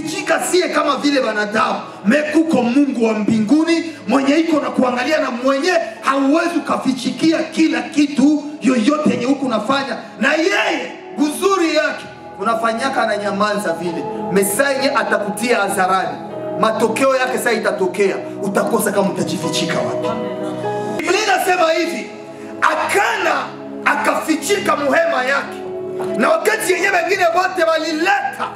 Tunatufichika sie kama vile wanadamu, mekuko Mungu wa mbinguni mwenye iko na kuangalia na mwenye hauwezi ukafichikia kila kitu yoyote yenye huku unafanya. Na yeye uzuri yake unafanyaka na nyamanza vile, mesaye atakutia hadharani, matokeo yake sasa itatokea, utakosa kama utajifichika wapi. Biblia inasema hivi, Akana akafichika muhema yake, na wakati yenyewe wengine wote walileta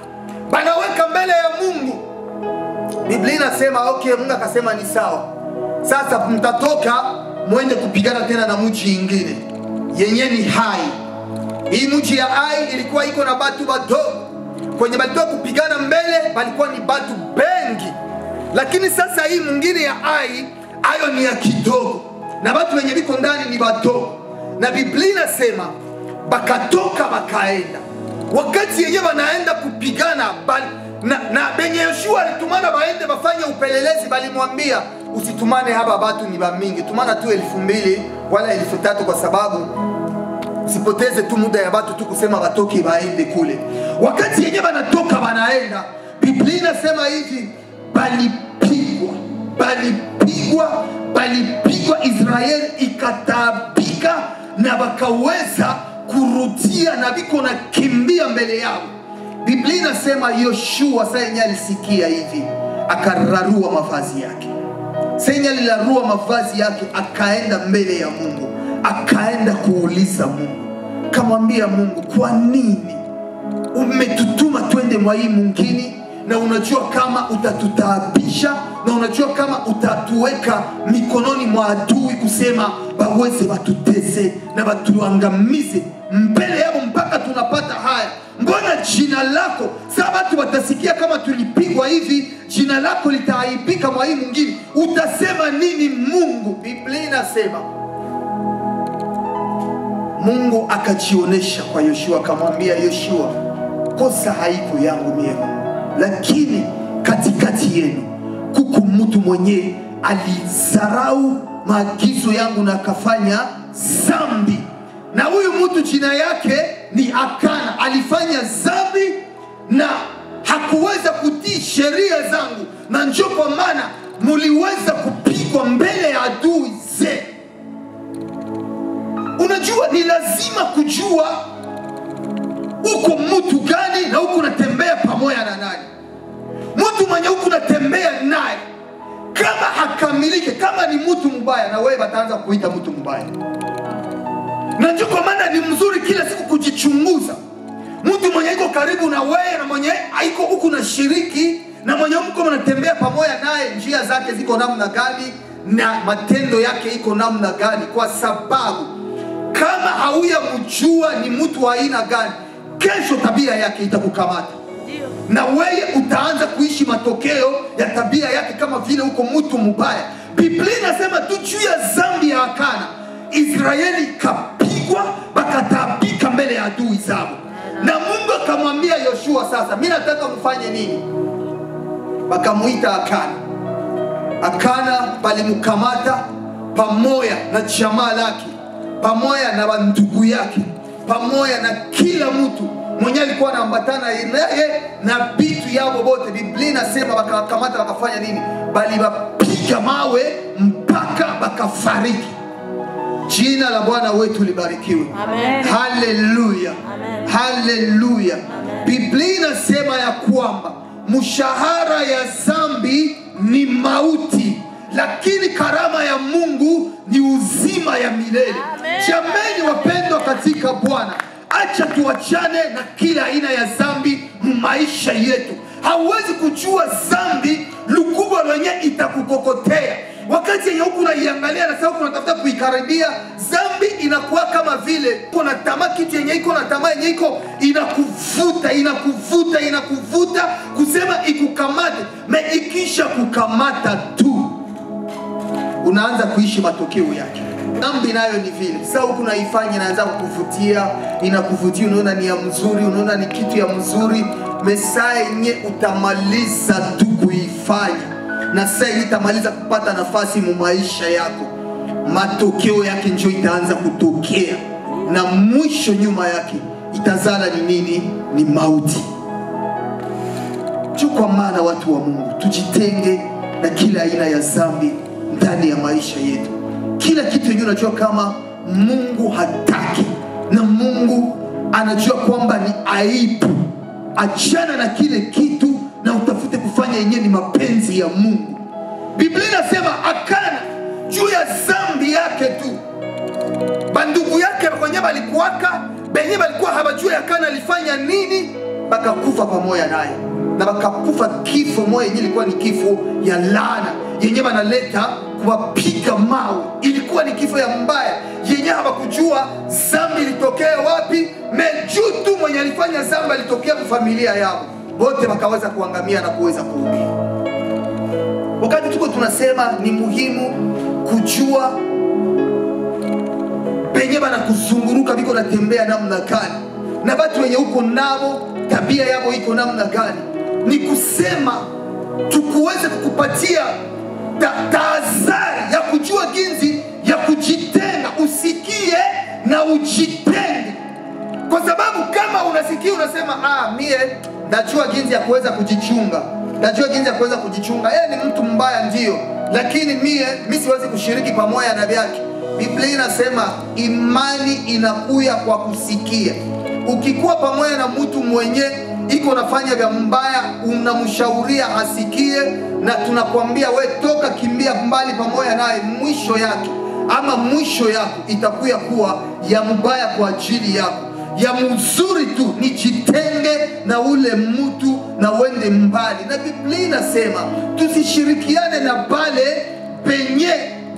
banaweka mbele ya Mungu. Biblia inasema okay, Mungu akasema ni sawa, sasa mtatoka muende kupigana tena na mji ingine yenye ni Hai. Hii mji ya Ai ilikuwa iko na batu badogo, kwenye balitoka kupigana mbele balikuwa ni batu bengi, lakini sasa hii mwingine ya Ai ayo ni ya kidogo na batu wenye biko ndani ni badogo. Na Biblia inasema bakatoka bakaenda. Wakati yenye wanaenda kupigana na benye Yoshua alitumana baende bafanye upelelezi, balimwambia usitumane haba batu ni bamingi, tumana tu 2000 wala 3000, kwa sababu usipoteze tu muda ya batu tu kusema batoke baende kule. Wakati yenye banatoka banaenda, Biblia inasema hivi, balipigwa, balipigwa, balipigwa, Israeli ikataabika na bakaweza kurudia na biko na kimbia mbele yao. Biblia inasema Yoshua sasa yenye alisikia hivi akararua mavazi yake. Sasa yenye alirarua mavazi yake akaenda mbele ya Mungu, akaenda kuuliza Mungu, kamwambia Mungu, kwa nini umetutuma twende mwa hii mwingine, na unajua kama utatutaabisha na unajua kama utatuweka mikononi mwa adui kusema baweze batutese na batuangamize mbele yao mpaka tunapata haya. Mbona jina lako sasa watu watasikia kama tulipigwa hivi, jina lako litaaibika mwa hii mwingine, utasema nini Mungu? Biblia inasema Mungu akajionesha kwa Yoshua, akamwambia Yoshua, kosa haiko yangu mie Mungu, lakini katikati yenu kuko mtu mwenye alizarau maagizo yangu na akafanya zambi. Na huyu mtu jina yake ni Akana, alifanya zambi na hakuweza kutii sheria zangu, na njo kwa maana muliweza kupigwa mbele ya adui zenu. Unajua ni lazima kujua uko mtu gani na uko unatembea pamoja na nani. Mtu mwenye uko unatembea naye kama hakamilike, kama ni mtu mbaya, na wewe bataanza kuita mtu mbaya. Na ndio kwa maana ni mzuri kila siku kujichunguza. Mtu mwenye iko karibu na wewe na mwenye haiko huku na shiriki na mwenye mko mnatembea pamoja naye, njia zake ziko namna gani na matendo yake iko namna gani, kwa sababu kama hauya mjua ni mtu wa aina gani, kesho tabia yake itakukamata na wewe utaanza kuishi matokeo ya tabia yake kama vile uko mtu mbaya. Biblia inasema tu juu ya zambi ya Akana, Israeli kapigwa bakatabika mbele ya adui zao. Na Mungu akamwambia Yoshua, sasa mimi nataka mfanye nini? Bakamuita Akana. Akana balimkamata pamoja na jamaa lake, pamoja na ndugu yake, pamoja na kila mtu mwenye alikuwa anaambatana naye na bitu yao bote. Biblia inasema bakakamata wakafanya nini? Bali bapiga mawe mpaka bakafariki. Jina la Bwana wetu libarikiwe. Amen. Haleluya. Haleluya. Biblia inasema ya kwamba mshahara ya zambi ni mauti, lakini karama ya Mungu ni uzima ya milele. Jameni wapendwa katika Bwana, acha tuachane na kila aina ya zambi maisha yetu. Hauwezi kujua zambi lukubwa lenye itakukokotea. Wakati yenye huku unaiangalia na sasa huku unatafuta kuikaribia, zambi inakuwa kama vile kuna tamaa, kitu yenye iko na tamaa yenye iko inakuvuta, inakuvuta, inakuvuta kusema ikukamate. Me ikisha kukamata tu unaanza kuishi matokeo yake. Dhambi nayo ni vile. Sasa huku unaifanya inaanza kukuvutia, inakuvutia, unaona ni ya mzuri, unaona ni kitu ya mzuri. Mesaa yenye utamaliza tu kuifanya, na sasa itamaliza kupata nafasi mu maisha yako, matokeo yake ndio itaanza kutokea, na mwisho nyuma yake itazala ni nini? Ni mauti. Kwa maana watu wa Mungu, tujitenge na kila aina ya dhambi ndani ya maisha yetu. Kila kitu yenyewe unajua kama Mungu hataki na Mungu anajua kwamba ni aibu, achana na kile kitu na utafute kufanya yenyewe ni mapenzi ya Mungu. Biblia inasema Akana juu ya dhambi yake tu, bandugu yake kwenye balikuwaka benye balikuwa habajua Akana alifanya nini, bakakufa pamoja naye. Na bakakufa kifo moja yenye ilikuwa ni kifo ya laana yenye banaleta kuwapiga mawe. Ilikuwa ni kifo ya mbaya yenye hawakujua dhambi ilitokea wapi, meju tu mwenye alifanya dhambi alitokea familia yao, wote wakaweza kuangamia na kuweza kuumia. Wakati tuko tunasema ni muhimu kujua penye banakuzunguruka biko natembea namna gani, na watu wenye uko nao tabia yao iko namna gani, ni kusema tukuweze kukupatia tahadhari ya kujua jinsi ya kujitenga. Usikie na ujitenge, kwa sababu kama unasikia unasema mie najua jinsi ya kuweza kujichunga, najua jinsi ya kuweza kujichunga, yeye ni mtu mbaya ndio, lakini mimi siwezi kushiriki pamoja na vyake. Biblia inasema imani inakuya kwa kusikia. Ukikuwa pamoja na mtu mwenye iko nafanya vya mbaya, unamshauria asikie, na tunakwambia we toka, kimbia mbali pamoja naye, mwisho yake ama mwisho yako itakuya kuwa ya mbaya kwa ajili yako. Ya mzuri tu ni jitenge na ule mtu na uende mbali. Na Biblia inasema tusishirikiane na bale penye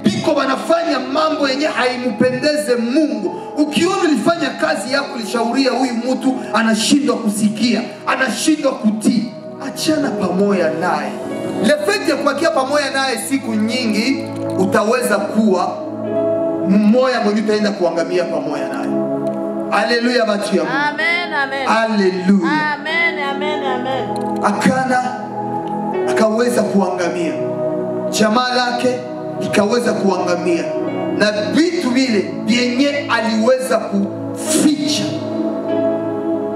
biko wanafanya mambo yenye haimupendeze Mungu. Ukiona ulifanya kazi yako, ulishauria huyu mtu anashindwa kusikia, anashindwa kutii, achana pamoja naye. Lefeti ya kubakia pamoja naye siku nyingi, utaweza kuwa mmoja mwenye utaenda kuangamia pamoja naye. Haleluya watu ya Mungu. Amen, amen. Haleluya. Amen, amen, amen. Akana akaweza kuangamia, jamaa lake ikaweza kuangamia, na vitu vile vyenye aliweza kuficha,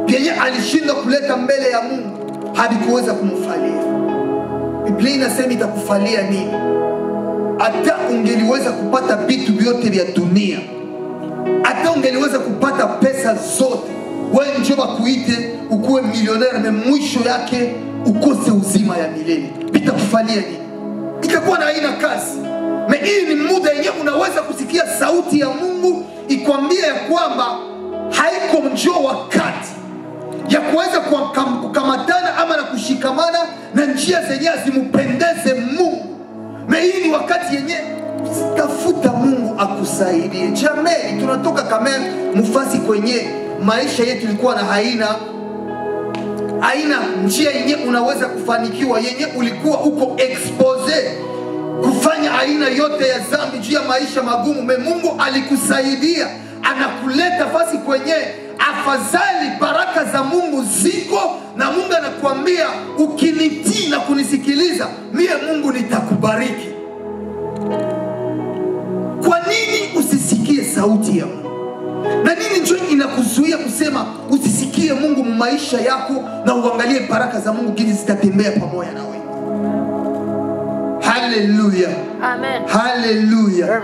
vyenye alishindwa kuleta mbele ya Mungu, havikuweza kumfalia. Biblia inasema itakufalia nini? Hata ungeliweza kupata vitu vyote vya dunia, hata ungeliweza kupata pesa zote, wewe njoo bakuite ukuwe millionaire, na mwisho yake ukose uzima ya milele, itakufalia nini? Itakuwa na aina kazi. Me hii ni muda yenye unaweza kusikia sauti ya Mungu ikwambie ya kwamba haiko njoo wakati ya kuweza kukamatana ama na kushikamana na njia zenye zimupendeze Mungu. Me hii ni wakati yenye tafuta Mungu akusaidie. Jamani, tunatoka kama mfasi kwenye maisha yetu ilikuwa na haina njia yenye unaweza kufanikiwa, yenye ulikuwa uko expose kufanya aina yote ya dhambi juu ya maisha magumu. Me Mungu alikusaidia, anakuleta fasi kwenye afadhali baraka za Mungu ziko, na Mungu anakuambia ukinitii na kunisikiliza mie Mungu nitakubariki. Kwa nini usisikie sauti ya Mungu? Na nini njoo inakuzuia kusema usisikie Mungu maisha yako na uangalie baraka za Mungu jinsi zitatembea pamoja nawe? Hallelujah. Amen. Hallelujah.